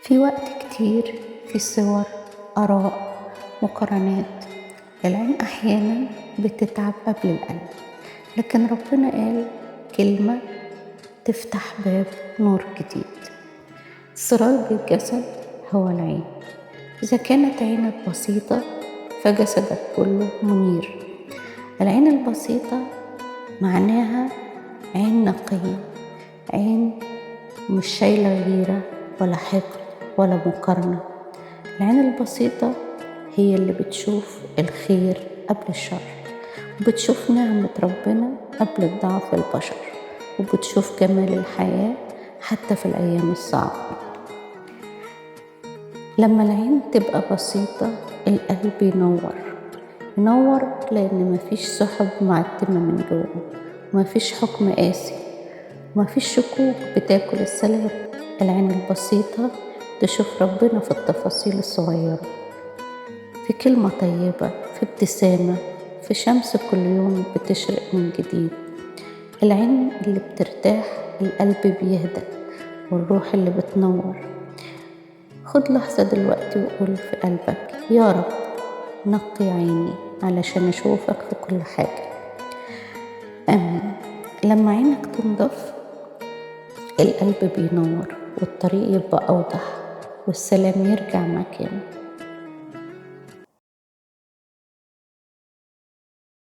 في وقت كتير في صور، آراء، مقارنات. العين أحيانا بتتعب قبل القلب، لكن ربنا قال كلمة تفتح باب نور جديد. سراج الجسد هو العين. إذا كانت عينك بسيطة فجسدك كله منير. العين البسيطة معناها عين نقية، عين مش شايلة غيرة ولا حقد ولا مقارنة. العين البسيطة هي اللي بتشوف الخير قبل الشر، وبتشوف نعمة ربنا قبل الضعف البشر، وبتشوف جمال الحياة حتى في الأيام الصعبة. لما العين تبقى بسيطة القلب ينور ينور، لأن مفيش سحب معتمة من جوه، ومفيش حكم قاسي، ومفيش شكوك بتاكل السلام. العين البسيطة تشوف ربنا في التفاصيل الصغيرة، في كلمة طيبة، في ابتسامة، في شمس كل يوم بتشرق من جديد. العين اللي بترتاح القلب بيهدى، والروح اللي بتنور. خد لحظة دلوقتي وقول في قلبك: يا رب نقي عيني علشان أشوفك في كل حاجة. آمين. لما عينك تنضف القلب بينور، والطريق يبقى أوضح، والسلام يرجع مكانه.